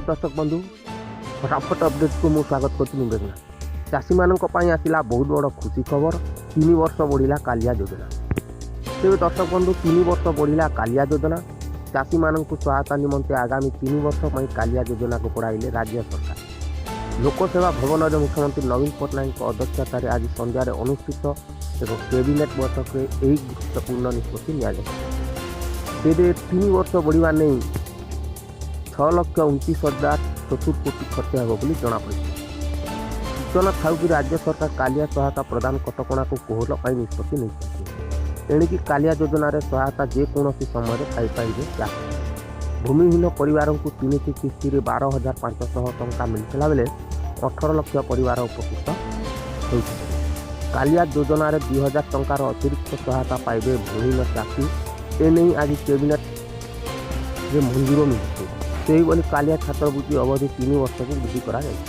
ଦର୍ଶକ ବନ୍ଧୁ, ଫଟାଫଟ ଅପଡେଟ୍କୁ ମୁଁ ସ୍ୱାଗତ କରୁଛି। ମୁଁ ବେଗନା। ଚାଷୀମାନଙ୍କ ପାଇଁ ଆସିଲା ବହୁତ ବଡ଼ ଖୁସି ଖବର, 3 ବର୍ଷ ବଢ଼ିଲା କାଳିଆ ଯୋଜନା। ତେବେ ଦର୍ଶକ ବନ୍ଧୁ, 3 ବର୍ଷ ବଢ଼ିଲା କାଳିଆ ଯୋଜନା। ଚାଷୀମାନଙ୍କୁ ସହାୟତା ନିମନ୍ତେ ଆଗାମୀ 3 ବର୍ଷ ପାଇଁ କାଳିଆ ଯୋଜନାକୁ ବଢ଼ାଇଲେ ରାଜ୍ୟ ସରକାର। ଲୋକସେବା ଭବନରେ ମୁଖ୍ୟମନ୍ତ୍ରୀ ନବୀନ ପଟ୍ଟନାୟକଙ୍କ ଅଧ୍ୟକ୍ଷତାରେ ଆଜି ସନ୍ଧ୍ୟାରେ ଅନୁଷ୍ଠିତ ଏକ କ୍ୟାବିନେଟ୍ ବୈଠକରେ ଏହି ଗୁରୁତ୍ୱପୂର୍ଣ୍ଣ ନିଷ୍ପତ୍ତି ନିଆଯାଇଛି। ତେବେ 3 ବର୍ଷ ବଢ଼ିବା ନେଇ 6,29,070 କୋଟି ଖର୍ଚ୍ଚ ହେବ ବୋଲି ଜଣାପଡ଼ିଛି। ସୂଚନା ଥାଉ କି, ରାଜ୍ୟ ସରକାର କାଳିଆ ସହାୟତା ପ୍ରଦାନ କଟକଣାକୁ କୋହଳ ପାଇଁ ନିଷ୍ପତ୍ତି ନେଇଛନ୍ତି। ଏଣିକି କାଳିଆ ଯୋଜନାରେ ସହାୟତା ଯେକୌଣସି ସମୟରେ ପାଇପାରିବେ ଚାଷୀ। ଭୂମିହୀନ ପରିବାରଙ୍କୁ ତିନିଟି କିସ୍ତିରେ 12,500 ଟଙ୍କା ମିଳିଥିଲା ବେଳେ 18 ଲକ୍ଷ ପରିବାର ଉପକୃତ ହେଉଛନ୍ତି। କାଳିଆ ଯୋଜନାରେ 2000 ଟଙ୍କାର ଅତିରିକ୍ତ ସହାୟତା ପାଇବେ ଭୂମିହୀନ ଚାଷୀ। ଏନେଇ ଆଜି କ୍ୟାବିନେଟ୍ରେ ମଞ୍ଜୁର ମିଳିଛି। ସେହିଭଳି କାଳିଆ ଛାତ୍ରବୃତ୍ତି ଅବଧି 3 ବର୍ଷକୁ ବୃଦ୍ଧି କରାଯାଇଛି।